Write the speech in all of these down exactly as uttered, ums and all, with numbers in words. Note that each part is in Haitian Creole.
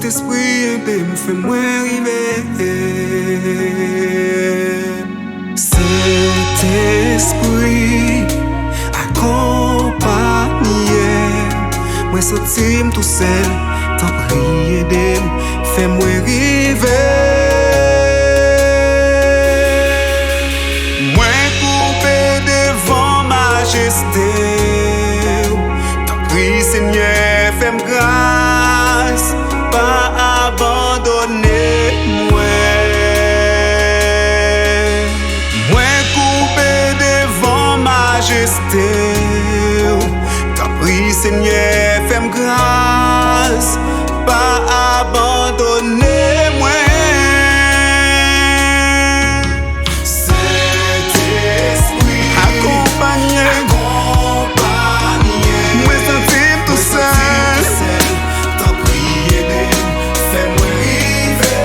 Sentespri, ede m, fè mwen rive. Sentespri, akonpanye m. Mwen santi m tousèl, tanpri ede m, fè mwen rive. Mwen koube devan majeste w. Tanpri, Senyè, fè m gras, pa abandone mwen. Mwen koube devan majeste w. Tanpri, Senyè, fè m gras, pa abandone mwen. Sentespri, akonpanye m. Mwen santi m tousèl. Tanpri, ede m, fè mwen rive.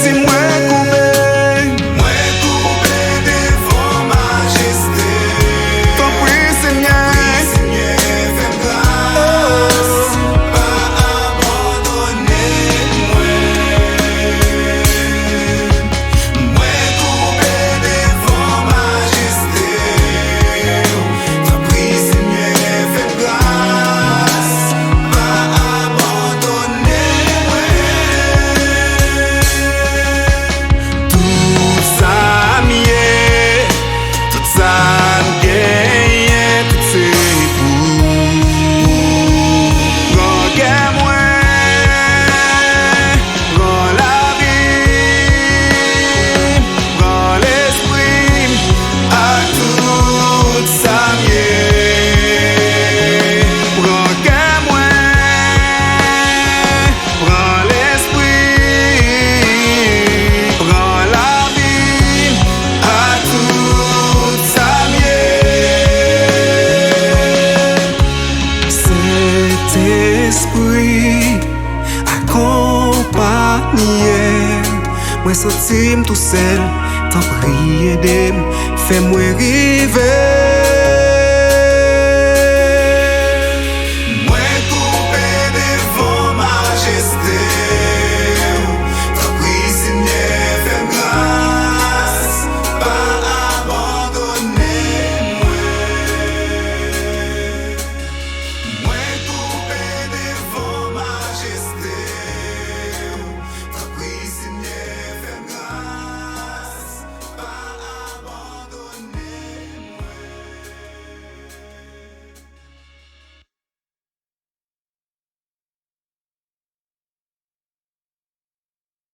Di mwen koube. Mwen koube devan majeste. Tanpri, Senyè. Tanpri, Senyè, fè m gras. Pa abandone mwen. Mwen koube devan majeste w. Tanpri, Senyè, fè m gras, pa abandone mwen. Tout sa m ye, tout sa m genyen, tout se pou ou. Pran kè mwen, pran lavi m, pran lespri m, ak tout sa m ye. Pran kè mwen, pran lespri m, pran lavi m, ak tout sa m ye. Sentespri, akonpanye m. Mwen santi m tousèl, tanpri ede m, fè mwen rive.